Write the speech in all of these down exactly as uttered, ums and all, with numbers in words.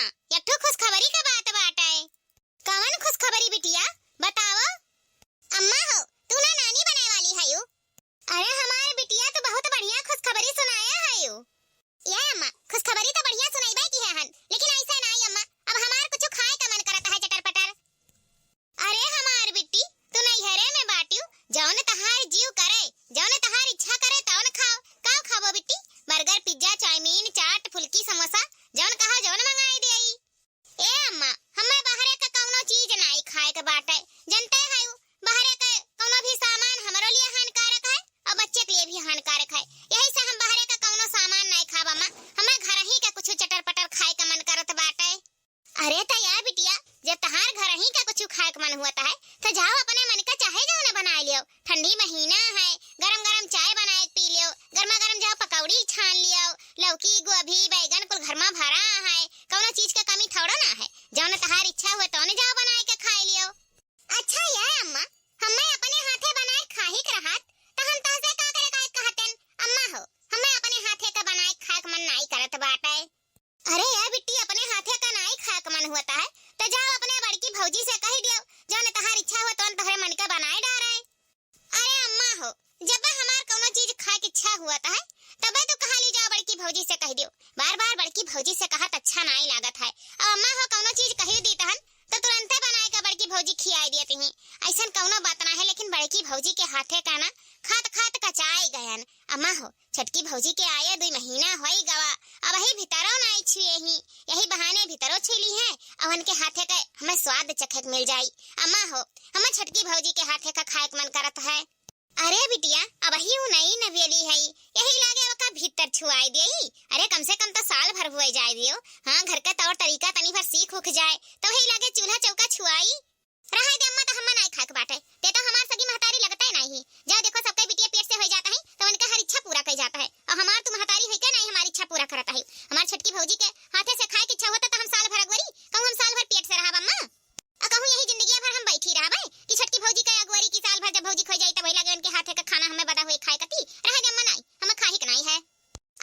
एक ठो खुशखबरी के बात बाटे। कवन खुशखबरी बिटिया, बताओ। अम्मा हो, तू ना नानी बने वाली हयू। अरे हमार बिटिया, तू बहुत बढ़िया खुशखबरी सुनाया हयू। ए अम्मा, खुशखबरी तो बढ़िया सुनइबे किहे हन, लेकिन ऐसे नाई अम्मा, अब हमार कुछ खाए का मन करत है चटर पटर। अरे हमार बिट्टी, तू नैहरे में बाटियो, जौन तहार जीव करे, जौन तहार इच्छा करे तौन खाओ। का खाबो बिट्टी? बर्गर, पिज्जा, चाउमीन, चाट, फुल्की, समोसा, जौन कहा जौन मंगाई देई। ए अम्मा, हमें बाहरे का कौनो चीज नाई खाए के बाटे, जनते है, बाहरे के कौनो भी सामान हमरो लिए हानिकारक है और बच्चे के लिए भी हानिकारक है। यही से हम बाहरे का कौनो सामान नाई खाब अम्मा, हमें घर ही का कुछ चटर पटर खाए का मन करत बाटे। अरे त या बिटिया, जब तहार घर ही का कुछ खाए के मन हुआ है, त जाओ अपने मन का चाहे जौन बनाए लियो। ठंडी महीना है, गरम गरम चाय बनाए के पी लियो, गरमा गरम जाओ पकौड़ी छान लियो, लौकी, गोभी, बैगन कुल घर में भरा है, कौनो चीज के कमी थोड़ो ना है। जौन तहार इच्छा हुए तौन जाओ बनाए के खाए लियो। अच्छा ये अम्मा, हमें अपने हाथे बनाए खाही के रहत, त हम तहसे का करे का कहतेन? अम्मा हो, हमें अपने हाथे का बनाए खाए के मन नाई करत बाटे। अरे या बिट्टी, अपने हाथे का नाई खाए के मन हुआ है, त जाओ अपने बड़की भौजी से कही दियो, जौन तहार इच्छा हुआ तौन तोहरे मन का बनाए डारे। अरे अम्मा हो, जब हमार कौनो चीज खाए के इच्छा हुआ है, तबे तो कहा ली जाओ बड़की भौजी से कह दियो। बार बार बड़की भौजी से कहत अच्छा नाई लागत है। अब अम्मा हो कौनो चीज कही दी तहन, तो तुरंते बनाए के बड़की भौजी खियाई दियत ही। ऐसन कौनो बात ना है, लेकिन बड़की भौजी के हाथे का ना खात खात कचाई गयन। अम्मा हो, छोटकी भौजी के आए दुई महीना होई गवा, अबही भितरो नाई छुए ही। यही बहाने भितरो छुई ली है, और उनके हाथे के हमें स्वाद चखे के मिल जाई। अम्मा हो, हमें छोटकी भौजी के हाथे का खाए के मन करत है। अरे बिटिया, अबही उ नई नवेली है, यही लागे ओका भीतर छुआई देई। अरे कम से कम तो साल भर हुए जाए दियो। हाँ, घर के तौर तरीका तनी भर सीख उख जाए, तो वही लागे चूल्हा चौका छुआई। रहे दे अम्मा, तो हम्मा नाई खाए के बाटे। ते तो हमार सगी महतारी लगते नाई ही। जा देखो, सबके बिटिया पेट से होई जात है, तो उनके हर इच्छा पूरा कई जात है। और हमार तू महतारी होई के नाई हमार इच्छा पूरा करत है। हमार छोटकी भौजी के हाथे से खाए के इच्छा होता, तो हम साल भर अगोरी, कहूँ हम साल भर पेट से रहब अम्मा? आ कहूँ यही जिंदगिया भर हम बैठी रहबे कि छोटकी भौजी के अगोरी की साल भर जब भौजी खोई जाई, तब वही लागे उनके हाथे का खाना हमें बदा हुए खाए कती? रहे दे अम्मा, नाई, हमें खाही के नाई है।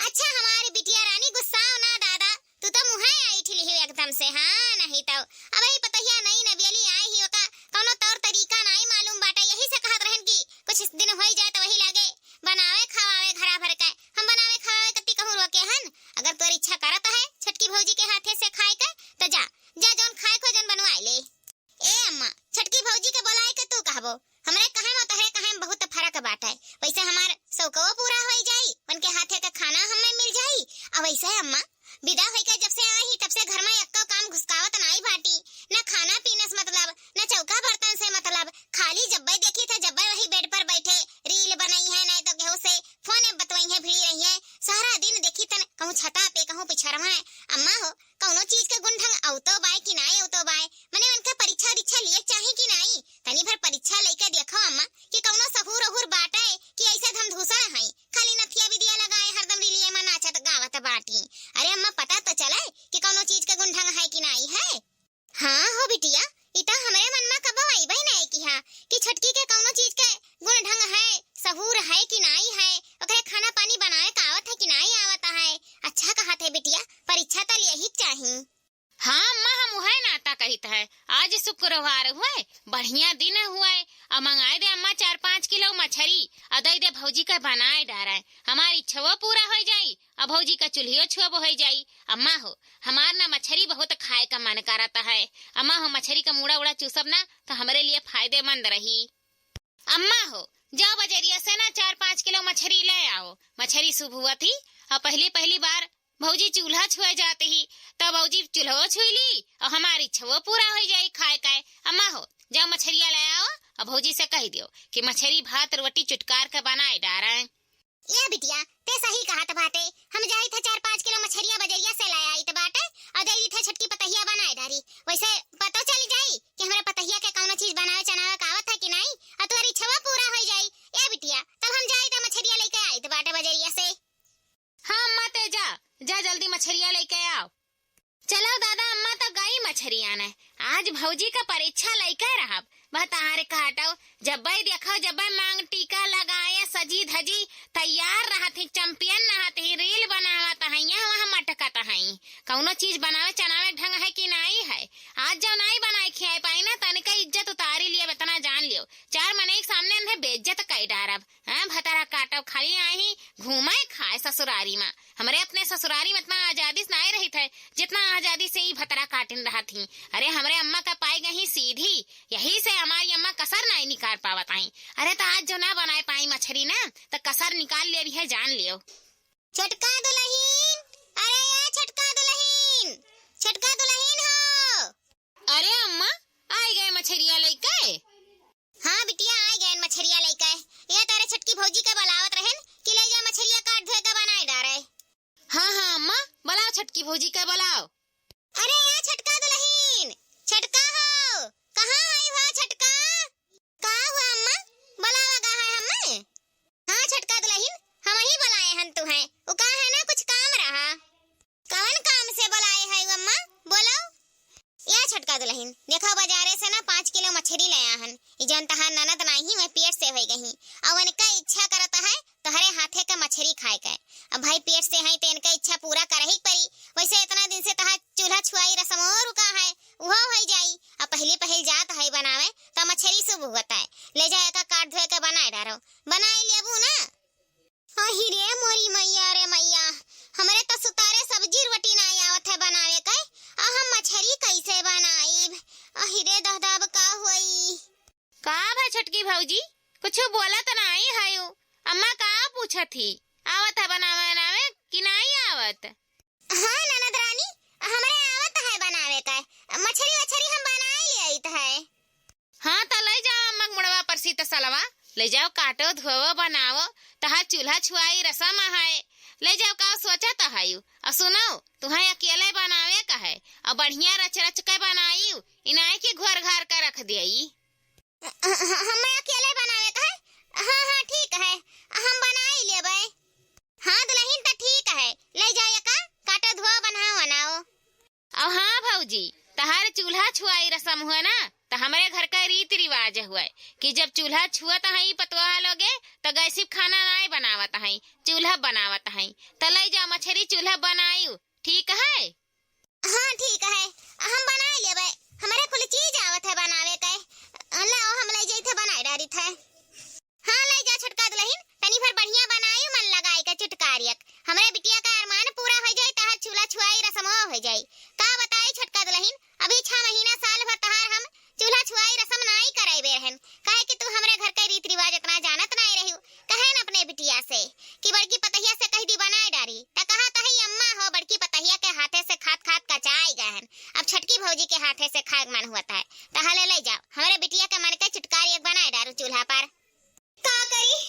अच्छा हमारी बिटिया रानी, गुस्साओ ना दादा, तू तो मुँहे ऐठ लिही एकदम से। हाँ, नहीं तो अब ही पतहिया नई नवेली आई ही, ओका कौनो तौर तरीका नाई मालूम बाटे, यही से कहत रहन कि कुछ दिन होई जाए तो वही लागे बनावे खवावे घरा भर के। हम बनावे खवावे कती कहूँ रोके हन? अगर तोर इच्छा करत है छोटकी भौजी के हाथे से खाए के, तो जा, जा जौन खाए को जौन बनवाए ले। ए अम्मा, छोटकी भौजी के बोलाए के तू कहबो? हमरे कहे में तोहरे कहे में बहुत फर्क बाटे। वैसे हमार शौकवो पूरा होई जाई, उनके हाथे के खाना हमें मिल जाई। और वैसे अम्मा, विदा होई के जब से आई ही, तब से घर में एक्को काम घुसकावत नाई बाटी। न खाना पीना से मतलब, न चौका बर्तन से मतलब। खाली जब्बे देखी थे, जब्बे वही बेड पर बैठे रील बनई है, नहीं तो केहू से फोन बतवई है, भिड़ी रही है। सारा दिन देखी तन कहूँ छता पे, कहूँ पिछरवा है। अम्मा हो, कौनो चीज के गुण ढंग अवतो बाय कि नाय अवतो बाय, मने उनका परीक्षा उरीक्षा लिए चाही कि नाई? तनी भर परीक्षा लेके देखो अम्मा कि कौनो सहूर अहूर बाटे कि ऐसे धमधूसड़ हैं, खाली नथिया बिदिया लगाए हरदम रीलिये में नाचत गावत बाटी। अरे अम्मा, पता तो चले कि कौनो चीज के गुण ढंग है कि नाई है। हाँ हो बिटिया, ई तो हमरे मन में कबो अइबे नाई किहा कि छोटकी के कौनो चीज के गुण ढंग है, सहूर है कि नाई है, ओकरे खाना पानी बनावे का आवत है कि नाई आवत है। अच्छा कहत है बिटिया, परीक्षा तो लेही के चाही। हाँ अम्मा, हम उहे नाता कहित है। आज शुक्रवार हुए, बढ़िया दिन हुए, अब मंगाए दे अम्मा चार पाँच किलो मछरी, और दे दे भौजी का बनाए डारे। हमारी इच्छाओ पूरा हो जाई, और भौजी का चूल्हियो छुअब हो जाई। अम्मा हो, हमार ना मछरी बहुत खाए का मन करत है। अम्मा हो, मछरी का मुड़ा उड़ा चूसब ना, तो हमरे लिए फायदेमंद रही। अम्मा हो, जाओ बजरिया से ना चार पाँच किलो मछरी ले आओ, मछरी शुभ हुआ थी। और पहली पहली बार भौजी चूल्हा छुए जाती ही, तो भौजी चूल्हो छुई ली और हमारी इच्छाओ पूरा हो जाई खाए का। अम्मा हो, जाओ मछरिया ले आओ और भौजी से कह दियो कि मछरी भात रोटी चुटकार के बनाए डारे। ए बिटिया, ते सही कहत बाटे। हम जाई थे चार पाँच किलो मछरिया बजरिया से ले आई त बाटे और दे दी थे छोटकी पतहिया बनाए डारी। वैसे पतो चल जाई कि हमरे पतहिया के कौनो चीज बनावे चनावे का आवत है कि नाई, और तोहरी इच्छाओ पूरा हो जाई। ए बिटिया, तब हम जाई त मछरिया लेके आई त बाटे बजरिया से। हाँ अम्मा, ते जा, जा जल्दी मछरिया लेके आओ। चलो दादा, अम्मा तो गई मछरी आने। आज भौजी का परीक्षा लइके रहब, भतार काटो, जब्बै देखो, जब्बै मांग टीका लगाए, सजी धजी तैयार रहत ही, champion रहत ही, reel बनावत हैं, यहाँ वहाँ मटकत हैं। कौनो चीज बनावे चनावे ढंग है कि नाई है? आज जो नाई बनाए खियाए पाई ना, तनिका इज्जत उतारी लियो, इतना जान लियो। चार मनई के सामने इन्हें बेइज्जत कई डारब। हाँ, भतार काटो, खाली आई घूमे खाए ससुरारी मा। हमरे अपने ससुरारी में इतना आजादी से नाई रहित है, जितना आजादी से ई भतार काटिन रहत ही। अरे, हमरे अम्मा का पाई गई सीधी, यही से हमारी अम्मा कसर नाई निकाल पावत आई। अरे, त आज जो ना बनाए पाई मछरी ना, त कसर निकाल ले रही है, जान लियो। छोटका दुलहिन, अरे या छोटका दुलहिन, छोटका दुलहिन हो। अरे अम्मा, आई गए मछरिया लइके? हाँ बिटिया, आई गए मछरिया लइके। ये तारे छोटकी भौजी के बुलावत रहेन कि ले जा मछरिया काट धोए के बनाए डारे। हाँ, हाँ अम्मा, बुलाओ छोटकी भौजी के बुलाओ। अरे या छोटका दुलहिन, छोटका हो, कहाँ है हो छोटका? का हुआ अम्मा, बुलावा गा है हमें? हाँ छोटका दुलहिन, हम ही बुलाए हन तुहें। उ का है ना, कुछ काम रहा। कवन काम से बुलाए है अम्मा, बोलो। या छोटका दुलहिन, देखो बाजारे से ना पाँच किलो मछरी ले आहन। ई जौन तहार ननद नाई ही, वह पेट से होई गई। और उनका इच्छा करत है तोहरे हाथे का मछरी खाए के। अब भाई पेट से है तो इनका इच्छा पूरा करही के पड़ी। वैसे इतना दिन से तहार चूल्हा छुआई रस्म और रुका है, उहो होई जाई। अब पहली पहल जात है बनावे तो मछरी शुभ होता है। ले जाए का काट धोए के बनाए डारो, बनाए लेबू ना। अहि रे मोरी मैया रे मैया, हमरे त सुतारे सब्जी रोटी नाई आवत है बनावे के, आ हम मछरी कैसे बनाइब? अहि रे दहदा, अब का होई? का भा छोटकी भौजी, कुछ बोलत नाई हयू? अम्मा का पूछत ही? आवत है बनावे, बनावे कि नाई आवत? हाँ ननद रानी, हमरे आवत है बनावे के, मछरी वछरी हम बनाई ले आइत है। हाँ, त ले जाओ अम्मा के मुड़वा पर सीता सलवा, ले जाओ, काटो, धोवो, बनावो, तहार चूल्हा छुआई रसम है, ले जाओ, का सोचत हयू? और सुनो, तुहें अकेले बनावे का है, और बढ़िया रच रच के बनाइयो, इनाए की घर घर के रख दियई। ह-, ह-, हमें अकेले बनावे का है? हाँ, हाँ, ठीक है, हम बनाई लेबे। हाँ दुलहिन, त ठीक है, ले जाए का, काटो, धोओ, बनाओ, बनाओ। और हाँ भौजी, तहार चूल्हा छुआई रसम हुआ ना, त हमरे घर का रीति रिवाज हुआ कि जब चूल्हा छुअत हई पतोहा लोगे, त गैसी पे खाना नाय बनावत हई, चूल्हा बनावत हई। त ले जा मछरी चूल्हा बनायू, ठीक है? हाँ ठीक है, हम बनाए लेबे, हमरे कुल चीज आवत है बनावे के। लाओ हम ले जैते बनाए डारित है। हाँ, ले जा छोटका दुलहिन, तनी भर बढ़िया बनाई, मन लगाई के चुटकारियक। हमरे बिटिया का अरमान पूरा हो जाई, तहार चूल्हा छुआई रसमो हो जाई। का बताई छोटका दुलहिन, अभी छह महीना साल भर तहार हम चूल्हा छुआई रसम नाई कराई बे रहन, काहे कि तू हमरे घर के रीत रिवाज इतना जानत नाई रही। कहे न अपने बिटिया से कि बड़की पतहिया से कह दी बनाए डारी, त कहा तही अम्मा हो बड़की पतहिया के हाथे से खात खात कचाई गए हन, अब छोटकी भौजी के हाथे से खाए के मन हुआ है। तहले ले जाओ, हमरे बिटिया के मन के चुटकारियक बनाए डारू चूल्हा पर। का करी,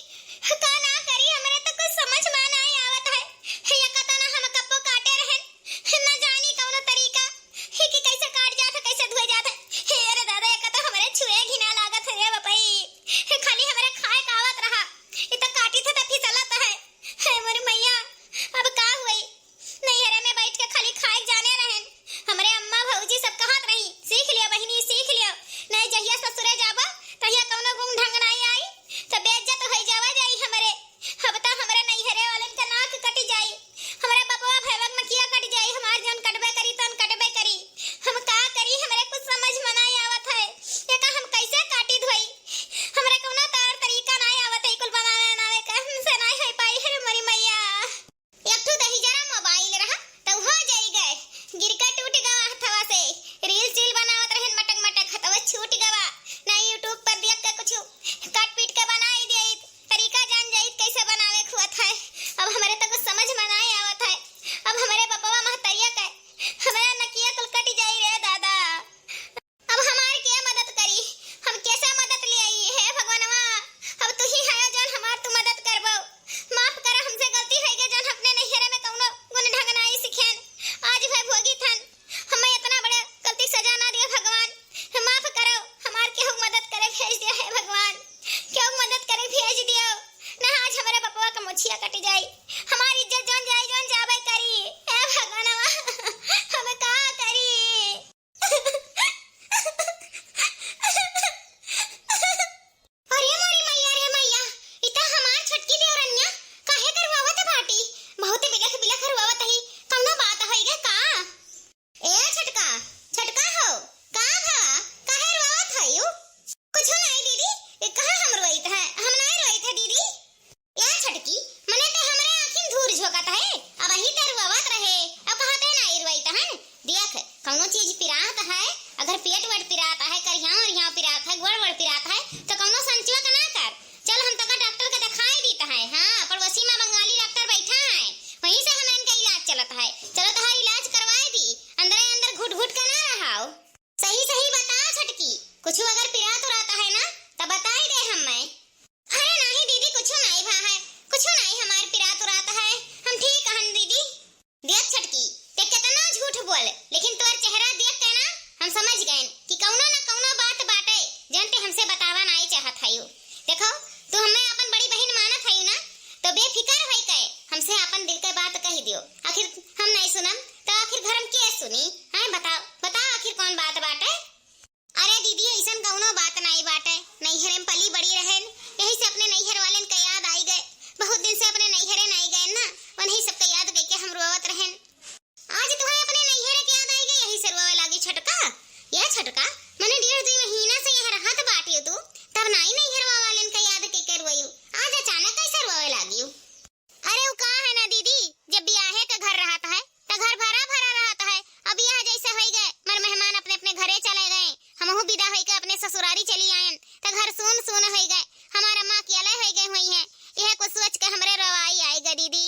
का ना करी, हमरे तो कुछ समझ में ना आवत है। ये कता ना हम कब्बो काटे रहन, न जानी कौनो तरीका, ही कि कैसे काट जात है, कैसे धोए जात है। हे अरे दादा, ये कता हमरे छुए घिना लागत है रे बपई। हे खाली हमरे खाए का आवत रहा, ये तो काटी थे तो फिसलत है। हे मोरी मैया, अब का हुई? नैहरे में बैठ के खाली खाए जाने रहन। हमरे अम्मा भौजी सब कहत रही, "सीख लियो बहिनी, सीख लियो, नहीं जहिया ससुरे जाबो, तहिया कौनो गुण ढंग नहीं आई।" पर पेट वेट पिरात है, करिहाव ओरिहाव पिरात है, गोड़ वोड़ पिरात है, तो कौनो संचवा का ना कर। चल, हम तोका डॉक्टर के देखाई दीत है। हाँ, पड़ोसी मा बंगाली डॉक्टर बैठा है, वहीं से हमरे इनका इलाज चलत है। चलो, तोहार इलाज करवाई दी, अंदरे अंदर घुट घुट के ना रहाव। सही सही बता छोटकी, कुछ अगर पिरात उरात है ना, तो बताई दे हम्मे। अरे नाही दीदी, कुछ नाही भा है, कुछ नाही हमार पिरात उरात है, हम ठीक हन दीदी। देख छोटकी, ते केतना झूठ बोल, लेकिन तोर चेहरा देख के ना हम समझ गएन कि कौनो ना कौनो बात बाटे, जौन ते हमसे बतावा नाही चाहत हयू। देखो, तू हमें अपन बड़ी बहिन मानत हयू ना, तो बेफिकर होई के हमसे अपन दिल के बात कह दियो। आखिर हम नाही सुनम, तो आखिर घर में के सुनी? हैं, बताओ, बताओ आखिर कौन बात बाटे? अरे दीदी, अइसन कौनो बात नाई बाटे। नैहरे में पली बड़ी रहेन, यही से अपने नैहर वालेन के याद आई गए। बहुत दिन से अपने नैहरे नाई गए ना, वनही सबके याद कइके हम रोवत रहेन। आज तुहे अपने नैहरे के याद आई गए, यही से रोवे लागी छोटका। या छोटका, मने डेढ़ दुई महीना से यहाँ रहत बाटियो तू, तब नाई नैहर वालेन के याद कइके रोइयो। आज अचानक कैसे रोवे लागियो? अरे उ का है ना दीदी, जब बियाहे के घर रहत है, त घर भरा भरा रहत है। अब यह जैसे होई गए, मर मेहमान अपने अपने घरे चले गए, हमहू विदा होई के अपने ससुरारी चली आयन, त घर सून सून होई गए। हमार अम्मा अकेले होई गए हुई हैं, यह कुछ सोच के हमरे रोवाई आई गए दीदी।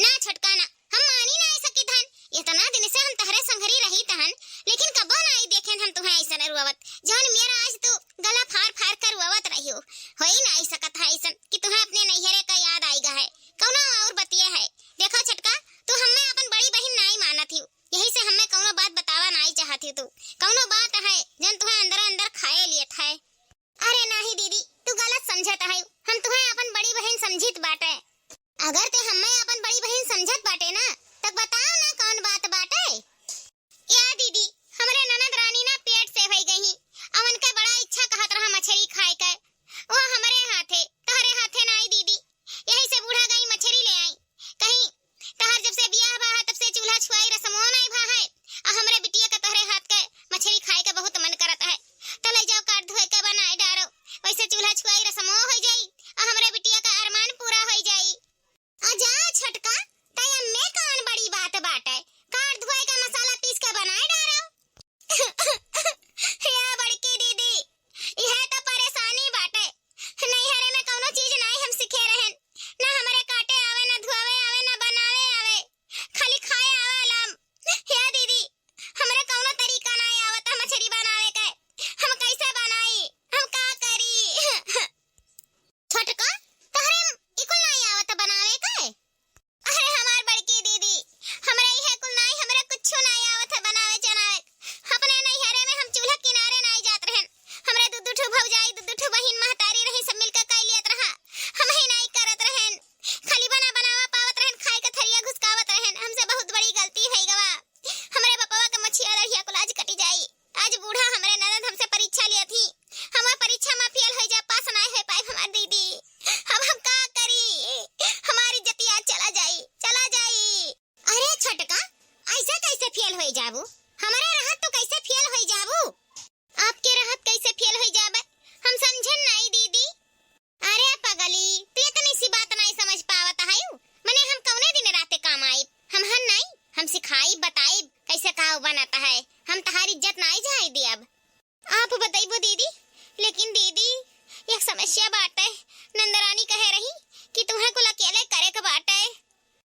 ना छोटका ना, हम मानी ना सकित हन। इतना दिन से हम तहरे संघरी रहित हन, लेकिन कबो नाई देखेन हम तुहे ऐसन रोवत, जौन मेरा आज तू गला फार फार कर रोवत रहियो। होई नाई सकत है ऐसन कि तुहे अपने नैहरे का याद आई गा है। कौनो और बतिया है। देखो छोटका, तू हमें अपन बड़ी बहिन नाई मानत हियो, यही से हमें कौनो बात बतावा नाई चाहत हियो तू। कौनो बात है जौन तुहे अंदर अंदर खाए लियत है। अरे नाही दीदी, तू गलत समझत है, हम तुहे अपन बड़ी बहिन समझित बाटे। अगर ते हम्मे अपन बड़ी बहिन समझत बाटे ना, तब बताओ ना कौन बात बाटे? या दीदी, हमरे ननद रानी ना पेट से होई गई, अवन के बड़ा इच्छा कहत रहा मछरी खाए के। वो हमरे हाथे, तोहरे हाथे ना आई दीदी, यही से बूढ़ा गई मछरी ले आई। कहीं तोहर जब से बियाह भा है, तब से चूल्हा छुआई रसमो नहीं भा है, आ हमरे बिटिया का तोहरे हाथ के मछरी खाए के बहुत मन करत है। तो ले जाओ, काट धोए के बनाए डारो, वैसे चूल्हा छुआई रसमो होई जाई, आ हमरे बिटिया का अरमान पूरा होई जाई। आ जा छोटका, तय में कौन बड़ी बात बाटे, काट धोए के मसाला पीस के बनाए डारो। या बड़की दीदी, इहे तो परेशानी बाटे। नैहरे में कौनो चीज नाई हम सीखे रहेन, ना हमरे काटे आवे, ना धुआवे आवे, ना बनावे आवे, खाली खाए आवे लाम। हे दीदी, हमरे कौनो तरीका नाई आवत है मछरी बनावे के, हम कैसे बनाई, हम का करी? छोटका, तोहरे ई कुल नाई आवत बनावे के? अरे हमार बड़की दीदी, हमरे इहे कुल नाई, हमरे कुछो नाई आवत है बनावे चनावे। अपने नैहरे में हम चूल्हा किनारे नाई जात रहेन। हमरे दू दू ठो भौजाई, दू दू ठो बहिन महतारी रही, सब मिलके कई लियत रहा, हम ही नाई करत रहेन। खाली बना बनावा पावत रहेन, खाए के थरिया घुसकावत रहेन। हमसे बहुत बड़ी गलती होई गवा। हमरे बपवा के मछिया लड़िया कुल आज कटी जाई। आज बूढ़ा हमरे ननद हमसे परीक्षा लिया थी, हम परीक्षा में फेल हो जा, पास ना हो पाए हमार दीदी। अब हम का करी, हमारी इज्जतिया चला जाई, चला जाई। अरे छोटका, ऐसे कैसे फेल हो जाबू? हमारे रहत तो कैसे फेल हो जाबू? आपके रहत कैसे फेल हो जाबे, हम समझन नाई दीदी। अरे पगली, तू इतनी सी बात नाई समझ पावत है। मने हम कौने दिन राते काम आइब? हम हन नाई, हम सिखाइब बताइब कैसे का बनत है। हम तहार इज्जत नाई जाए दियब। आप बतइबो दीदी, लेकिन दीदी, एक समस्या बाटे। नंदरानी कहे रही कि तुम्हें कुल अकेले करे के बाटे।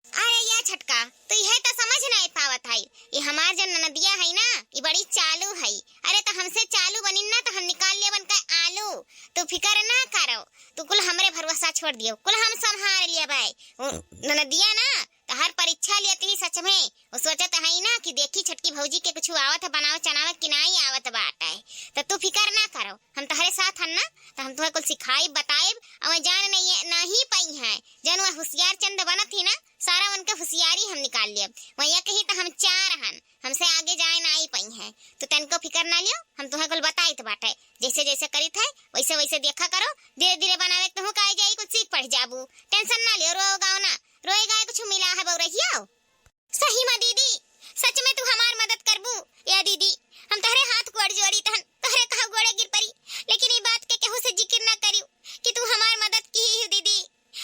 अरे या छोटका, तू यह तो समझ नहीं पावत है। ये हमार जो ननदिया है ना, ये बड़ी चालू है। अरे तो हमसे चालू बनी ना तो हम निकाल लेबन का आलू। तू फिकर ना करो, तू कुल हमरे भरोसा छोड़ दियो, कुल हम संभाल लेबै। उ ननदिया ना तहार परीक्षा लेती ही सच में। वो सोचत है ना कि देखी छोटकी भौजी के कुछ आवत है बनावे चनावे कि नहीं आवत बाटे। तो तू फिकर ना करो, हम तहरे साथ हन ना, तो हम तुहे कुल सिखाइब बताइब। और जान नहीं, नहीं पाई है, जौन वह होशियार चंद बनत ही ना, सारा उनके होशियारी हम निकाल लेब। वह कही तो हम चार हन, हमसे आगे जाए ना आई पाई है। तो तनको फिकर ना लियो, हम तुहे कुल बताइत बाटे। जैसे जैसे करित है वैसे वैसे देखा करो, धीरे धीरे बनावे के तुहू का आई जाई, कुछ सीख पढ़ जाबू। टेंशन ना लियो, रो गाओ ना, रोए गाए कुछ मिला है बउरहिया। सही में दीदी, सच में तू हमार मदद करबू। या दीदी, हम तोहरे हाथ गोड़ जोड़ी तहन, तोहरे कहा गोड़े गिर परी, लेकिन ई बात के केहू से जिक्र ना करियो कि तू हमार मदद की ही दीदी।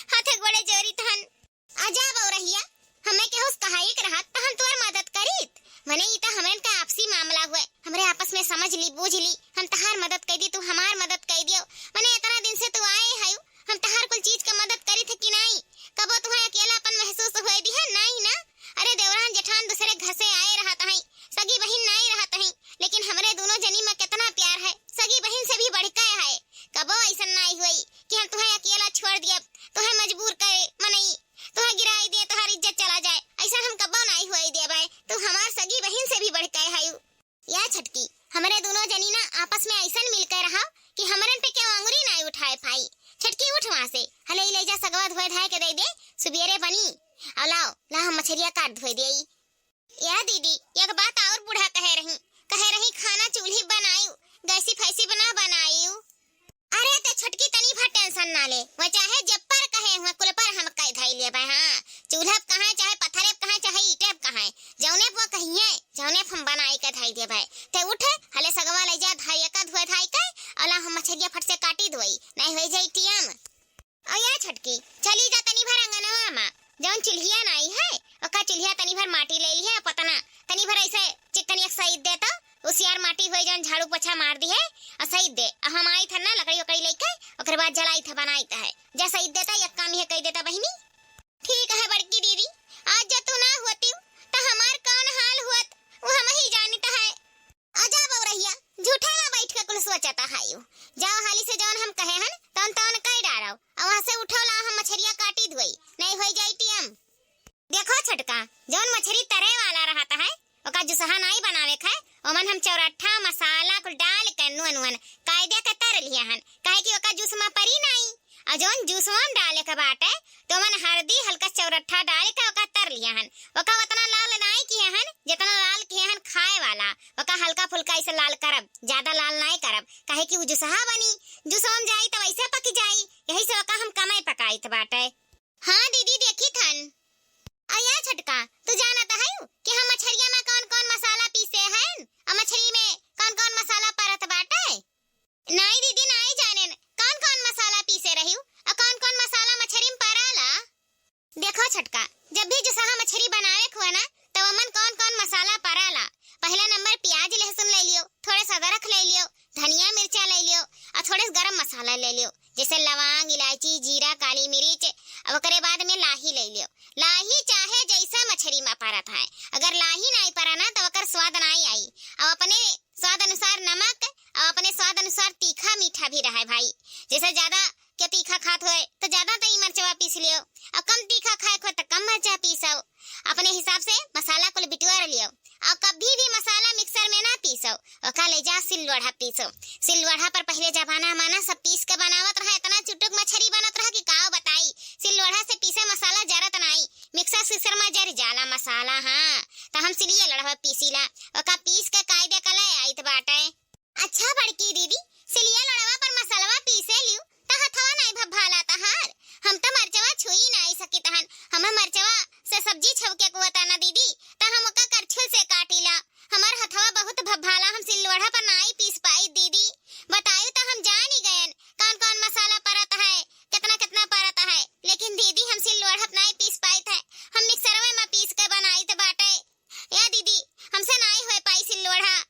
हाथ गोड़े जोड़ी तहन। आ जा बउरहिया, हमें केहू से कहाई के रहत त हम तोर मदद करीत। मने ई त हमरन का आपसी मामला हुए, हम में समझ ली, बूझ ली, हम तहार मदद कइ दी, तू हमार मदद कइ दियो। मने इतना दिन से तू आए हयू, हम तहार कुल चीज के मदद करी थे कि नाई? कबो तुहें अकेलापन महसूस होए दिहा, नाई ना? अरे देवरान जेठान दूसरे घर से आए रहत हई, सगी बहिन नाई रहत हई, लेकिन हमरे दोनों जनी में कितना प्यार है, सगी बहिन से भी बढ़ के है। कबो ऐसन नाई हुई कि हम तुहें अकेला छोड़ दियब, तुहें मजबूर करे मनई, तुहें गिराई दे, तुहार इज्जत चला जाए, ऐसा हम कबो नाई हुई देबे। तू हमार सगी बहिन से भी बढ़ के हयू। या छटकी, हमरे दोनों जनी ना आपस में ऐसन मिल के रहा कि हमरन पे केहू अंगुरी नाई उठाए पाई। छटकी उठ वहाँ से, हले ई ले जा सगवा धोए धाए के दे दे, सुबेरे बनी। और लाओ, ला हम मछरिया काट धोए देई। या दीदी, एक बात और बूढ़ा कहे रही, कहे रही खाना चूल्ही बनायू, गैसी फैसी बना बनायू। अरे ते छोटकी तनी भर tension ना ले, वो चाहे जब पर कहे हुए कुल पर हम कह धई लेबे, हाँ। चूल्हा पे कहाँ, चाहे पत्थरे पे कहाँ, चाहे ईटे पे कहाँ, जौने पे वो कहिए, जौने पे हम बनाई के धई देबे। ते उठ, हले सगवा ले जा धाई का धोए धाई के, अला हम मछरिया फट से काटी धोई, नहीं होई जाई टियम। और या छोटकी, चली जा तनी भर अंगनवा मा, जौन चुल्हिया नाई है, ओका चुल्हिया तनी भर माटी ले लिहे, पतना तनी भर ऐसे चिकनी एक सईद दे तो, उसियार माटी होई जौन झाड़ू पोछा मार दिहे, और सईद दे। और हम आई था ना लकड़ी उकड़ी लेके, ओकरे बाद जलाई था बनाई था है। जा सईद देता, एक काम ये कह देता बहिनी। ठीक है बड़की दीदी, आज जब तू ना होती तो हमार कौन हाल हुअत, वो हम ही जानित है। आजा बउरहिया, झूठा ना बैठ के कुल सोचता हायू। जाओ हाली से जौन हम कहे हन, तौन तौन कह डारो। और वहाँ से उठो ला हम मछरिया काटी धोई, नहीं होई जाई टियम। देखो छोटका, जौन मछरी तरे वाला रहता है, ओका जुसहा नाई बनावे के है, ओमन हम चौरट्ठा मसाला कुल डाल के नून वून कायदे के तर लिहे हन, काहे कि ओका जूस में परी नाई। और जौन जूस में डाले के बाटे, तो ओमन हरदी हल्का चौरट्ठा डाल के ओका तर लिहे हन। ओका उतना लाल नाई किहे हन, जितना लाल किहे हन खाए वाला। ओका हल्का फुल्का ऐसे लाल करब, ज्यादा लाल नाई करब, काहे कि उ जुसहा बनी, जुसवा में जाई तो वैसे पक जाई, यही से ओका हम कमे पकाइत बाटे। हाँ दीदी, देखी थन। अया छोटका, तू जानत हयू कि हम मछरिया में कौन कौन मसाला पीसे हैं? और मछरी में कौन कौन मसाला परत बाटे? नाई दीदी, नाई जानेन। कौन कौन मसाला पीसे रहियो? और कौन कौन मसाला मछरी में पराला? देखो छोटका, जब भी जुसहा मछरी बनावे के हुआ ना, तब ओमन कौन कौन मसाला पराला? पहला नंबर प्याज लहसुन ले लियो, थोड़े से अदरक ले लियो, धनिया मिर्चा ले लियो, और थोड़े से गरम मसाला ले लियो, जैसे लवांग, इलायची, जीरा, काली मिर्च। अब ओकरे बाद में लाही ले लियो। लाही चाहे जैसा मछरी में परत है, अगर लाही नाई परा ना तो ओकर स्वाद नाई आई। अब अपने स्वाद अनुसार नमक और अपने स्वाद अनुसार तीखा मीठा भी रहे भाई। जैसे ज्यादा के तीखा खात होए तो ज्यादा तई मरचवा पीस लियो, और कम तीखा खाए को तो कम मरचा पीसो। अपने हिसाब से मसाला कुल बिटुआर लियो। और कभी भी मसाला मिक्सर में ना पीसो, ओका ले जा सिल लोढ़ा पीसो। सिल लोढ़ा पर पहले जमाना माना सब पीस के बनावत रहा, इतना चुटुक मछरी बनत रहा कि काव बताई। सिल लोढ़ा से पीसे मसाला जरत नाई, मिक्सर सिक्सर में जर जाला मसाला। हाँ, तो हम सिलिए लोढ़ा पीसीला, ओका पीस के कायदे कले आइत बाटे। अच्छा बड़की दीदी, सिलिया लोढ़वा पर मसलवा पीसे लियो, त हथवा नाई भभाला तहार? हम त मरचवा छुई नाई सकित हन, हम मरचवा से सब्जी छौके कुवता ना दीदी, त हम ओका करछुल से काटीला। हमार हथवा बहुत भभाला, हम सिल लोढ़ा पर नाई पीस पाई दीदी। बतायू त हम जानी गयन कौन कौन मसाला परत है, कितना कितना परत है, लेकिन दीदी हम सिल लोढ़ा पर नाई पीस पाइत है, हम मिक्सरवे में पीस के बनाइत बाटे। या दीदी, हमसे नाई होए पाई सिल लोढ़ा।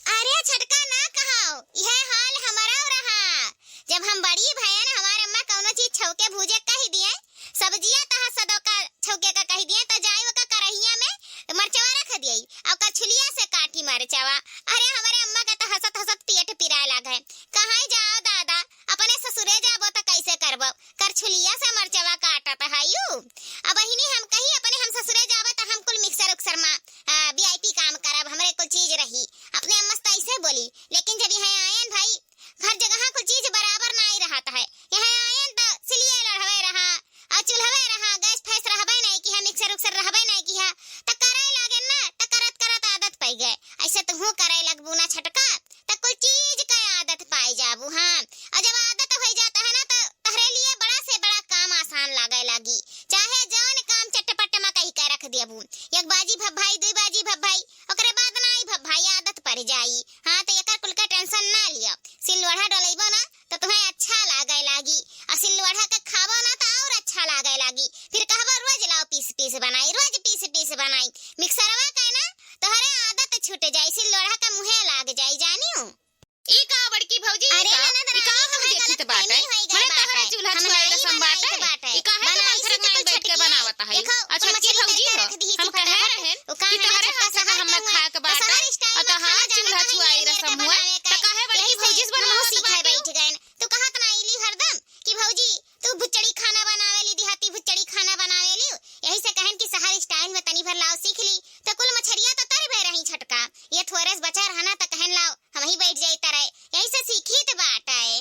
अरे छोटका ना कहाओ, यह हाल हमारा रहा। जब हम बड़ी भयन हमारे अम्मा कौनो चीज छौके भूजे कह दिए, सब्जिया तहा सदो का छौके का कह दिए, तो जाई ओका करहिया में मरचवा रख दिए, और कछुलिया से काटी मरचवा। अरे हमारे अम्मा का तो हंसत हंसत पेट पिराए लागे। कहाँ जाओ दादा, अपने ससुरे जाबो तो कैसे करबो? करछुलिया से मरचवा काटत हयू। अब बहिनी हम कही अपने हम ससुरे जाबे तो हम कुल मिक्सर उक्सर मा, आ, VIP काम करब, हमरे कुल चीज रही। अपने अम्मा से तो ऐसे बोली, लेकिन जब यहाँ आयन भाई, हर जगह कुल चीज बराबर नाई रहत है। यहाँ आयन तो सिलिए लड़वे रहा, और चूल्हवे रहा, गैस फैस रहबे नाई किहा, मिक्सर उक्सर रहबे नाई किहा, तो करे लागेन ना, तो करत करत आदत पै गए। ऐसे तुहू करे लगबू ना छोटका, त कुल चीज का आदत पाई जाबू। हाँ, और जब आदत हो जाता है ना, तो तहरे लिए बड़ा से बड़ा काम आसान लागे लागी, चाहे जौन काम चटपट में कही के रख देबू। एक बाजी भभाई, दुई बाजी भभाई, ओकरे बाद नाई भभाई, आदत पड़ जाई। हाँ, तो एकर कुल के tension ना लियो, सिल लोढ़ा डोलेबो ना, तो तुम्हें अच्छा लागे लागी। और सिल लोढ़ा के खाबो ना, तो और अच्छा लागे लागी। फिर कहबो, "रोज लाओ पीस पीस बनाई, रोज पीस पीस बनाई।" मिक्सरवा के ना, तोहरे आदत छूट जाई, सिल लोढ़ा के मुँहे लाग जाई जानियो। ई का बड़की भौजी, ई अरे का? ननद ई का रानी, हम तोहरे देखित गलतफहमी बाटे? होई गई मने तोहरे बाटे। चूल्हा हम छुआई नाई रसम बनाइत बाटे? बाटे। ई काहे तू बनाई मंथरा से के तो नाई बैठ के छटकी। बनावत है? देखो, आ कुल छोटकी मछली भौजी लेके हो, रख दी हम थी कहे फटाफट। रहेन वो का कि है ना, तोहरे छोटका हाथ से सहर हमें के हुए, खाए के तो बाटे, सहर style आ में तोहार खाना चूल्हा जानत छुआई है, रसम हुए, सहर style तो में काहे खाना बड़की भौजी से बनावत बाटे? यही से सीखे बैठ गए। तू कहत ना आइली हरदम कि भौजी, तू भुचड़ी खाना बनावेली, देहाती भुचड़ी खाना बनावेली, यही से कहन कि सहर style में तनी भर लाव सीख ली, तो कुल मछरिया तो तरी भय रही छटका। ये थोरे से बचा रहा ना, तो कहन लाव, हम ही बैठ जाई तरे, यही से सीखी त बाटे।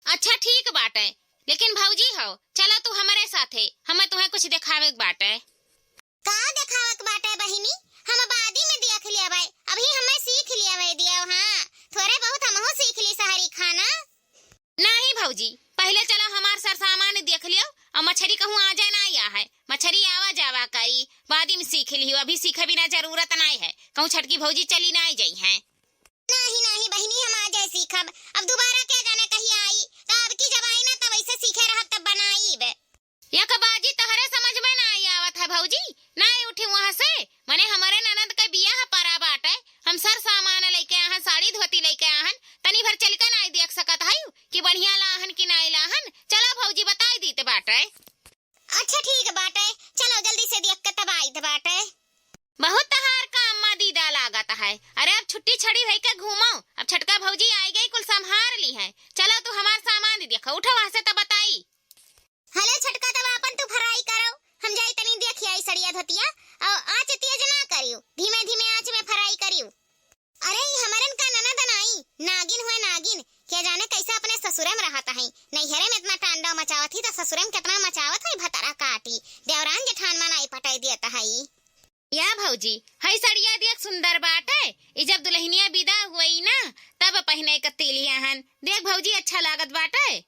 अच्छा ठीक बाटे, लेकिन भौजी हो, चलो तू हमरे साथे, हमें तुहें कुछ देखावे के बाटे। का देखावे के बाटे बहिनी? हम बादी में देख लेबै, अभी हमें सीख लेबै दियो। हाँ, थोरे बहुत हमहू सीख ली सहरी खाना। नाही भौजी, पहिले चलो हमार सरसामान देख लियो, अउ मछरी कहूँ आ जाए ना या है, मछरी आवा जावा करी, बादी में सीख लियो, अभी सीखे बिना जरूरत नाही है, कहूँ छटकी भौजी चली नाही जाई है। नाही, नाही बहिनी, हम आ जाए सीखब, अब दोबारा क्या जाने कहिया आई, तो अब की जब आई ना तब ऐसे सीखे रहब तब बनाईब। यक बाजी तहरे समझ में नाही आवत है भौजी, नाही उठी वहाँ से, मने हमरे ननद के बियाह परा बाटे, हम सर सामान लइके आहन, साड़ी धोती लइके आहन, तनी भर चलिके नाही देख सकत हई कि बढ़िया लाहन कि नाही लाहन, चलो भौजी बताई दीत बाटे। अच्छा ठीक बाटे, चलो जल्दी से देख के तब आइत बाटे। बहुत तहार काम मा दीदा लागत है, अरे अब छुट्टी छड़ी भई के घूमो, अब छटका भौजी आई गई कुल संभार ली है, चलो तू हमार सामान देखो, उठो वहाँ से तब बताई। हले छटका, तब आपन तू fry करो, हम जाई तनी देखी आई सड़िया धोतिया, अउ आँच तेज ना करियो, धीमे धीमे आँच में fry करियो। अरे ई हमरन का ननद नाई, नागिन हुए नागिन, क्या जाने कैसे अपने ससुरे में रहत है, नैहरे में इतना तांडव मचावत ही तो ससुरे में कितना मचावत है भतरा काटी, देवरान जेठान मा नाई पटाई देत है। या भौजी, हई सड़िया देख सुंदर बाटे, ई जब दुल्हनिया विदा हुई ना, तब पहिने के तिलिया हन। देख भौजी, अच्छा लागत बाटे।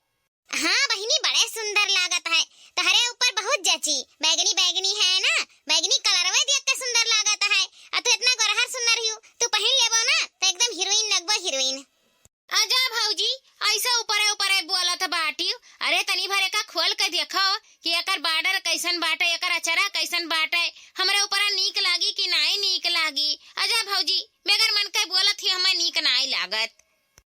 हाँ बहिनी, बड़े सुंदर लागत है, तहरे ऊपर बहुत जची। बैगनी बैगनी है ना, बैगनी कलरवे देख के सुंदर लागत है। आ तू इतना गोरहर सुंदर हियो, तू पहिन लेबो ना तो एकदम हीरोइन लगबो, हीरोइन। अजा भौजी, ऐसे ऊपरे ऊपरे बोलत बाटियो। अरे तनी भर एका खोल के देखो कि एकर border कैसन बाटे, एकर अचरा कैसन बाटे, हमरे ऊपरा नीक लागी कि नाई नीक लागी। अजा भौजी, बेगर मन के बोलत ही हमें नीक नाई लागत।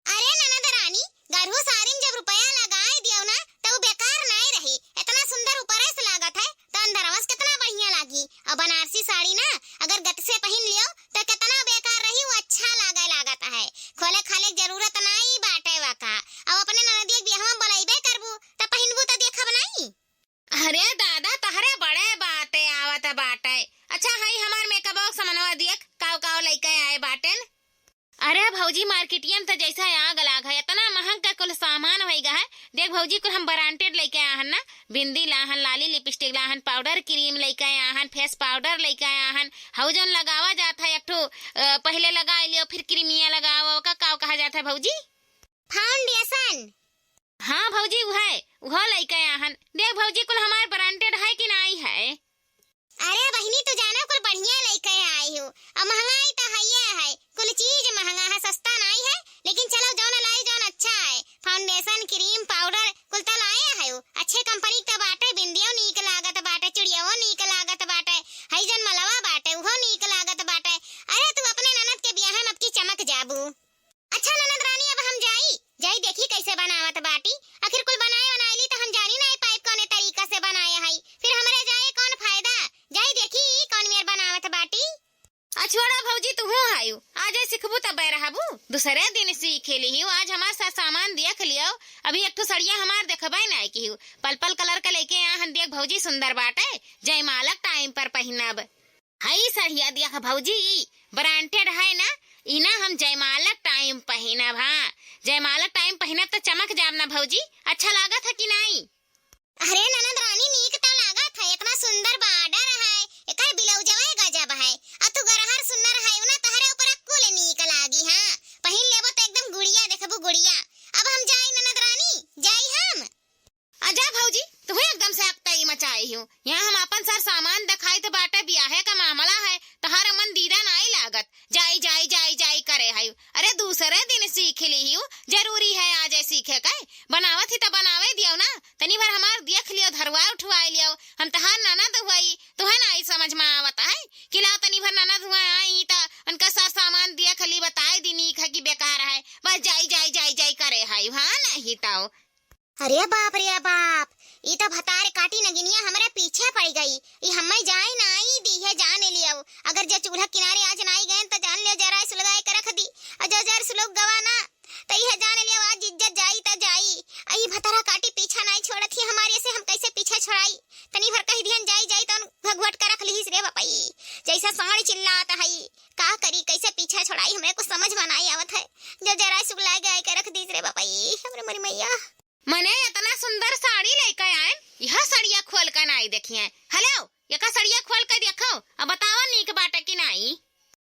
अरे ननद रानी, गरहू साड़ी में जब रुपया लगाए दियो ना, तो उ बेकार नाई रही। इतना सुंदर ऊपरे से लागत है, तो अंदरवा से कितना बढ़िया लागी। और बनारसी साड़ी ना, अगर गत से पहिन लियो, तो कितना बेकार रही, वो अच्छा लागे लागत है। खोले खाले के जरूरत नाई बाटे वका। अब अपने ननदिया के बियाह में बोलइबे करबू, तो पहिनबू तो देखब नाई। अरे दादा, तहरे बड़े बाते आवत बाटे। अच्छा, हई हमार makeup के समनवा देख, काव काव लइके आए बाटेन। अरे भौजी, मार्केटिया में त जैसा आग लाग है, इतना महंग का कुल सामान होई गा है। देख भौजी, कुल हम branded लइके आहन ना, बिंदी लाहन, लाली lipstick लाहन, powder cream लइके आहन, face powder लइके आहन, हऊ जौन लगावा जात है एक ठो, अ, पहिले लगा लियो, फिर क्रीमिया लगावा, ओका का कहा जात है भौजी? Foundation। हाँ भौजी, उहे, उहो लइके आहन। देख भौजी, कुल हमार branded है कि नाई है? अरे बहिनी, तू जानो कुल बढ़िया लइके आई हो। अब महंगाई त हइये है, कुल चीज महंगा है, सस्ता नाई है, लेकिन चलो जौन लाई जौन अच्छा है, foundation, cream, powder कुल त लाए है हो। अच्छे company के त बाटे, बिंदियो नीक लागत बाटे, चुड़ियो नीक लागत बाटे, हई जौन मलवा बाटे उहो नीक लागत बाटे। अरे तू अपने ननद के बियाह में अब की चमक जाबू। अच्छा ननद रानी, अब हम जाई, जाई देखी कैसे बनावत बाटी। आखिर कुल बनाए बनाए ली त हम जानी नाई पाइब कौने तरीका से बनाए हई, फिर हमरे जाए कौन फायदा। जाई देखी ई कौन मेर बनावत बाटी। आ छोड़ा भौजी, तुहू आयु, आजे सिखबू तबे रहबू, दूसरे दिन सीख लिहियो। आज हमार सा-, सामान देख लियो, अभी एक ठो सड़िया हमार देखबे नाई किहियो, purple colour के लइके आहन। देख भौजी, सुंदर बाटे, जयमालक time पर पहिनब। हई सड़िया देख भौजी, ई branded है ना, ई ना हम जयमालक time पहिनब। हाँ, जयमालक time पहिनब त चमक जाब ना भौजी, अच्छा लागत है कि नाई? अरे ननद रानी, नीक त लागत है, इतना सुंदर border है, एकर ब्लाउजवा गजब है, आ तू गरहर सुंदर है ना, तहरे ऊपर कुल नीक लागी। हाँ, पहिन लेबो त एकदम गुड़िया देखबू गुड़िया। अब हम जाई ननद रानी, जाई हम। अजा भौजी, तुहू एकदम से अकताई मचाई हो। यहाँ हम आपन सर सामान देखाइत बाटे, बियाहे का मामला है, तहार मन दीदा नाई लागत। जाई, जाई, जाई, जाई करे हयू। अरे दूसरे दिन सीख लिहियो, जरूरी है आजे सीखे के। बनावत ही त बनावे दियो ना, तनी भर हमार देख लियो, धरवाए उठवाए लियो। हम तहार ननद हुई, तुहे नाई समझ में आवत है कि लाओ तनी भर ननद हुआ आई त उनका सर सामान देख ली, बताए दी नीक है कि ताओ। अरे बाप रे बाप, ई त भतार काटी नगिनिया हमरे पीछे पड़ गई। ई हम्मे जाए नाई दीहे, जान लियो। अगर जे चूल्हा किनारे आज नाई गए त जान लियो जराय सुलगाए के रख दी। और जो जर सुलग गवा ना त इहे जान लियो आज इज्जत जाई त जाई। अई भतारा काटी पीछा नाई छोड़त ही हमारे से, हम कैसे पीछा छोड़ाई? तनी भर कही दिहन जाई जाई तन भगवट के रख लिहिस रे बपई। जैसे साँड़ चिल्लात हई, का करी कैसे पीछा छोड़ाई, हमरे कुछ समझ में नाई आवत है। जो जराय सुलगाए के रख दीस रे बपई, हमरे मोरी मैया। मने इतना सुंदर साड़ी लेके आएन, यह सड़िया खोल के नाई देखिए। हेलो, यका सड़िया खोल के देखो, अब बतावा नीक बाटे कि नाई।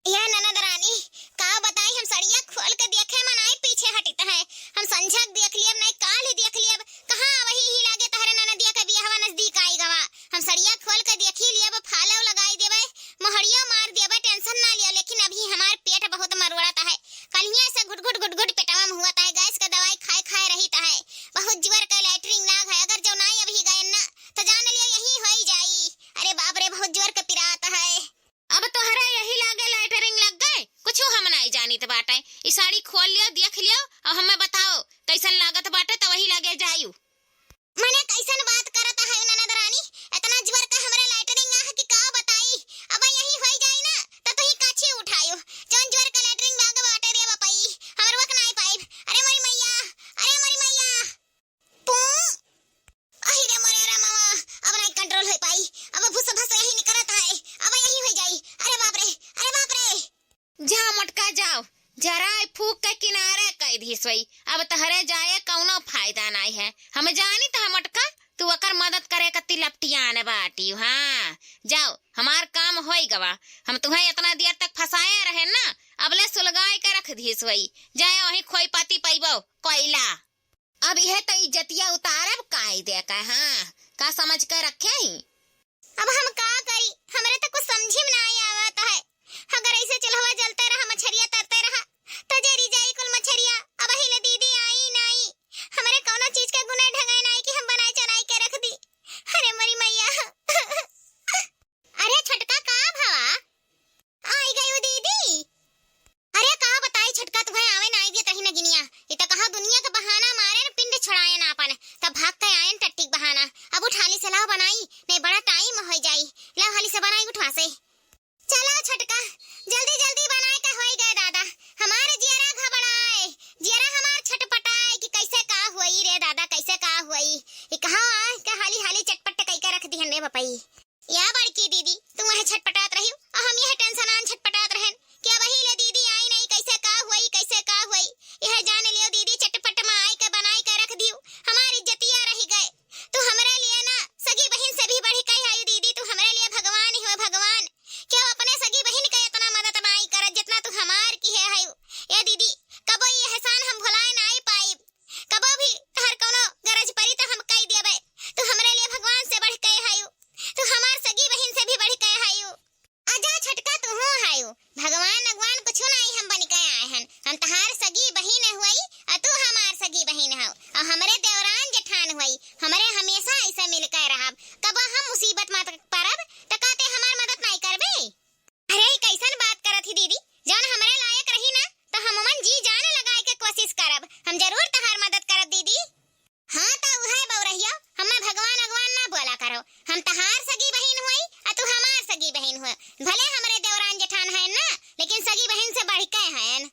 या ननद रानी, का बताई, हम सड़िया खोल के देखे में नाई पीछे हटित है। हम संझक देख लियब, नाई काल ही देख लियब। कहाँ वही ही लागे तहरे ननदिया के बियाहवा नजदीक आई गवा। हम सड़िया खोल के देखी लियब, फालो लगाई देबे, मोहड़ियो मार देबे, tension ना लियो। लेकिन अभी हमार पेट बहुत मरोड़त है, कलिया से घुट घुट घुट घुट पेटवा में हुआ है, गैस के दवाई खाए खाए रही है। बहुत जोर के लैट्रिन लाग है, अगर जो नाई अभी गए ना, तो जान लियो यही होई जाई। अरे बाप रे, बहुत जोर के पिरात है। अब तोहरा यही लागे लैट्रिन लग गए, कुछ हम नाई जानित बाटे। ई साड़ी खोल लियो, देख लियो, और हमें बताओ कैसन लागत बाटे, तो वही लागे जायु। मने कैसन बात करत है ननद रानी, इतना जोर का हमरे लैट्रिन आह कि का बताई। अब यही होई जाई ना, तो तुही काछी उठायो, जौन जोर का लैट्रिन लाग बाटे रे बपई, हम रुक नाई पाइब। अरे मोरी मैया, अरे मोरी मैया। पू, अहि रे मोरे रामावा, अब नाई control हो पाई, अब भूस भस यही निकलत है, अब यही हो जाई। अरे बाप रे, अरे बाप रे। जा मोटका जाओ, जराय फूक के किनारे कई दी सोई, अब तहरे जाए कौनो फायदा नाई है। हम जानी त मोटका, तू ओकर मदद करे कत्ती लपटियान बाटी। हाँ, जाओ, हमार काम होई गवा। हम तुहें इतना देर तक फंसाए रहे ना, अबले सुलगाए के रख दी सोई। जाए वहीं खोई पाती पइबो, कोयला। अब यह त इज्जतिया उतारब काई दे के, हाँ, का समझ के रखे ही? अब हम का करी, हमरे त कुछ समझी में नाई आवत है। अगर ऐसे चूल्हवा जलते रहा, मछरिया तरते रहा, त जरी जाई कुल मछरिया। अब हिले दीदी आई नाई, हमरे कौनो चीज के गुने ढंगे नाई कि हम बनाई चनाई के रख दी। अरे मोरी मैया। अरे छोटका, का भवा? आई गयू दीदी। अरे का बताई छोटका, तुहे आवे ना आइबे तही नगिनिया। ई त कहा दुनिया के बहाना मारे न पिंड छोड़ाए ना अपन। तब भाग के आयन टट्टी के बहाना। अब उठ हाली से लाओ बनाई, नहीं बड़ा टाइम हो जाई। लाओ हाली से बनाई उठवा से। चलो छोटका, जल्दी जल्दी बनाए का होई गए दादा। हमार जियरा घबराए, जियरा हमार छटपटाए कि कैसे का होई रे दादा, कैसे का होई। ई कहा आए के हाली हाली चटपट कई के रख दिहन रे बपई। या बड़की दीदी, तू वह छटपटात रही और हम यह टेंशन आन छटपटात रहन कि अब ही ले दीदी आई नहीं, कैसे का हुई, कैसे का हुई। यह जान लियो दीदी, चटपट में आई के बनाई के रख दियो, हमारी इज्जतिया रही गए। तू हमरे लिए ना सगी बहिन से भी बढ़ के आई दीदी, तू हमरे लिए भगवान ही हो भगवान। क्यों अपने सगी बहिन के इतना मदद नाई करत जितना तू हमार की है, है। या दीदी, कबो ये एहसान हम भुलाए नाई पाइब। कबो भी तहर कौनो गरज परी त हम कई देबे। तू हमरे लिए भगवान से बढ़ के हयू। तू हमार सगी बहिन से भी बढ़ के हयू। आजा छोटका, तू हूँ हयू। भगवान अगवान कुछ नाई हम बन के आए हन। हम तहार सगी बहिन हुई और तू हमार सगी बहिन हो और हमरे देवरान जेठान हुई। हमरे हमेशा ऐसे मिल के रहब। कबो हम मुसीबत में परब त का ते हमार मदद नाई करबे? अरे, ई कैसन बात करत ही दीदी? जौन हमरे लायक रही ना, त हम मन जी जान लगाए के कोशिश करब। हम जरूर तहार मदद करब दीदी। हाँ, त उहे बउरहिया, हमें भगवान अगवान ना बोला करो। हम तहार सगी बहिन हुई, आ तू हमार सगी बहिन हुई। भले हमरे देवरान जेठान हैं ना, लेकिन सगी बहिन से बढ़ के हैं।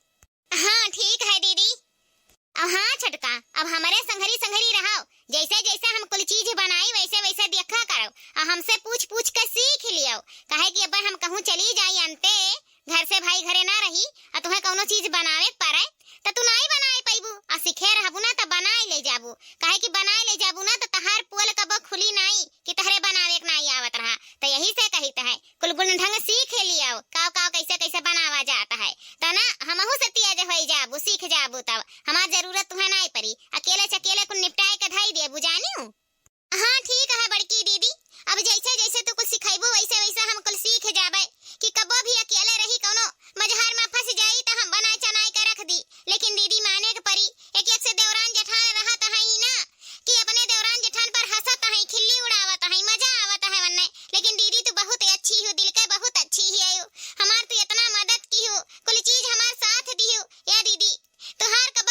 हाँ, ठीक है दीदी। अब हाँ छोटका, अब हमरे संघरी संघरी रहो, जैसे जैसे हम कुल चीज बनाई वैसे वैसे देखा करो, और हमसे पूछ पूछ के सीख लियो, काहे कि अब हम कहूँ चली जाई अंते घर से भाई घरे ना रही, और तुम्हें कौनो चीज बनावे के पड़े, त तू नाई बनाए पैबू, और सीखे रहबू ना त बनाए ले जाबू, काहे कि बनाए ले जाबू ना त तहार पोल कबो खुली नाई कि तहरे बनावे के नाई आवत रहा। त यही से कहित है, कुल गुण ढंग सीख लियो, काव काव कैसे कैसे बनावा जात है। त ना हमहू से तेज होई जाबू, सीख जाबू, तब हमार जरूरत तुहे नाई परी। अकेले चकेले कुल निपटाए के धई देबू, जानियो। हाँ, ठीक है बड़की दीदी, अब जैसे जैसे तू कुल सिखैबू वैसे वैसे हम कुल सीख जाबे कि कबो भी अकेले रही कौनो मझार में फंस जाई त हम बनाए चनाए के रख दी। लेकिन दीदी माने के परी, एक एक से देवरान जेठान रहत है ना कि अपने देवरान जेठान पर हंसत है, खिल्ली उड़ावत है, मजा आवत है वन्ने। लेकिन दीदी तू बहुत अच्छी हो, दिल के बहुत अच्छी ही आयो, हमार तू इतना मदद की हो, कुल चीज हमार साथ दी हो। या दीदी, तुहार का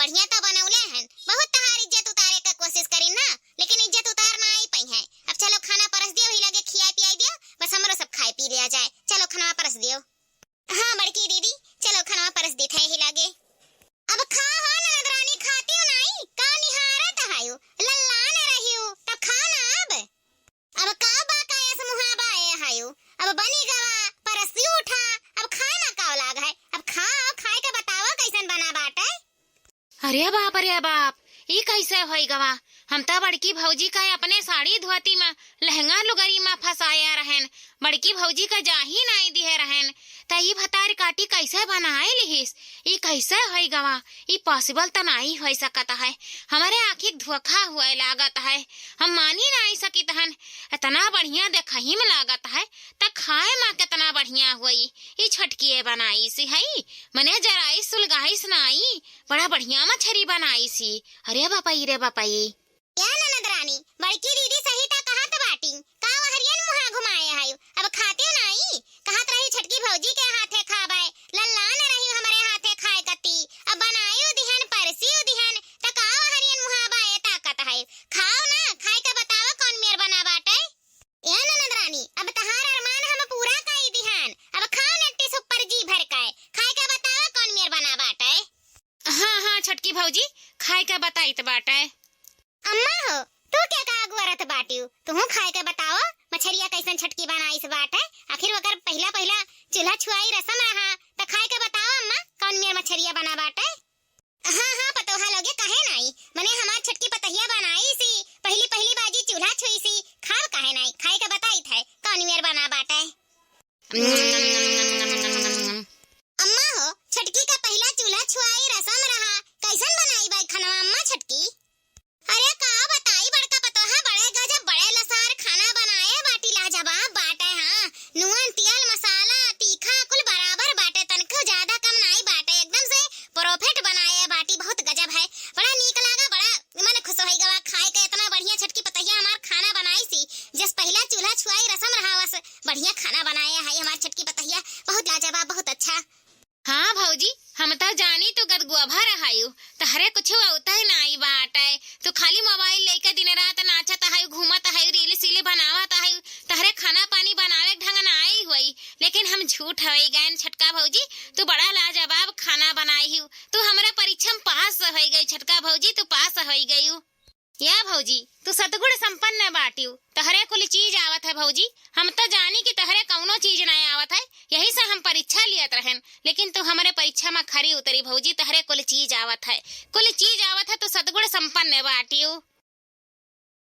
बढ़िया तो बनौले हन, बहुत तहार इज्जत उतारे का कोशिश करी ना, लेकिन इज्जत उतार ना आई पई है। अब चलो खाना परस दियो, ही लगे खियाई पियाई दियो, बस हमरो सब खाए पी लिया जाए। चलो खाना परस दियो। हाँ बड़की दीदी, चलो खाना परस देत है ही लगे। अब खा हो ननद रानी, खाती हो नाई, का निहारत हयो, लल्लान रहियो, तब खा ना अब। अब का बा का ऐस मुहा बाए हयो, अब बनी गवा, परसी उठा, अब खाए मा का लाग है, अब खाओ, खाए के बताओ कैसन बना बाटे। अरे बाप, अरे बाप, ई कैसे होई गवा? हम त बड़की भौजी का अपने साड़ी धोती मा, लहंगा लुगरी मा फंसाया रहन। बड़की भौजी का जाही नाई दिहे रहन, त ई भतार काटी कैसे बनाए लिहिस? ई कैसे होई गवा? ई possible त नाई होई सकत है। हमरे आँखी के धोखा हुए लागत है। हम मानी नाई सकित हन। इतना बढ़िया देखही में लागत है, त खाए मा कितना बढ़िया हुई। ई छोटकिए बनाइस हई, मने जराइस सुलगाइस नाई। बड़ा बढ़िया मछरी बनाइसी। अरे बपई रे बपई। या ननद रानी, बड़की दीदी सही त कहत बाटी। का वहरियन मुहा घुमाए हयो? अब खाते नाई? कहत रही छोटकी भौजी के हाथे खाबे, लल्लान रही हमरे हाथे खाए कती। अब बनायु दिहन, परसियु दिहन, त का वहरियन मुहा बाए ताकत है? खाओ ना, खाए के बताओ कौन मेर बना बाटे? ए ननद रानी, अब तहार अरमान हम पूरा कई दिहन। अब खाओ नट्टी सुपर जी भर के। खाए के बताओ कौन मेर बना बाटे? हाँ, हाँ, छोटकी भौजी, खाए के बताइत बाटे। अम्मा हो, तू के का अगुअरत बाटिउ? तुहूँ खाए के बताओ, मछरिया कैसन छोटकी बनाइस बाटे? आखिर ओकर पहिला, पहिला चूल्हा छुआई रसम रहा, त खाए के बताओ अम्मा, कौन मेर मछरिया बना बाटे? हाँ, हाँ, पतोहा लोगे, काहे नाई? मने हमार छोटकी पतहिया बनाइसी, पहिली, पहिली बाजी चूल्हा छुईसी, खाब काहे नाई? खाए के बताइत है, कौन मेर बना बाटे। अम्मा हो, छोटकी का पहिला चूल्हा छुआई रसम रहा, कैसन बनाई बाई खनवा अम्मा छोटकी? अरे का बताई बड़का पतोहा, बड़े गजब, बड़े लसार खाना बनाए बाटी, लाजवाब बाटे। हाँ, नून, तेल, मसाला, तीखा कुल बराबर बाटे, तनको ज्यादा कम नाई बाटे, एकदम से perfect बनाए बाटी, बहुत गजब है, बड़ा नीक लागा, बड़ा मन खुश होई गवा खाए के, इतना बढ़िया छोटकी पतहिया हमार खाना बनाइसी, जस पहिला चूल्हा छुआई रसम रहा वस बढ़िया खाना बनाए है हमार छोटकी पतहिया, बहुत लाजवाब, बहुत अच्छा। हाँ भौजी, हम त जानी तू गदगोभा रहायु, तहरे कुछ औते नाई बाटे। तू खाली mobile लेके दिन रात नाचत हयु, घूमत हयु, reel सील बनावत हयु, तहरे खाना पानी बनावे के ढंग नाई होई। लेकिन हम झूठ होई गयन छोटका भौजी, तू बड़ा लाजवाब खाना बनाई हयु। तू हमरे परीक्षा में पास होई गई छोटका भौजी, तू पास होई गयु। या भौजी, तू सतगुण संपन्न बाटिउ, तहरे कुल चीज आवत है भौजी। हम त जानी कि तहरे कौनो चीज नाई आवत है, यही से हम परीक्षा लियत रहन, लेकिन तू हमरे परीक्षा में खरी उतरी भौजी, तहरे कुल चीज आवत है, कुल चीज आवत है, तू सतगुण संपन्न बाटिउ।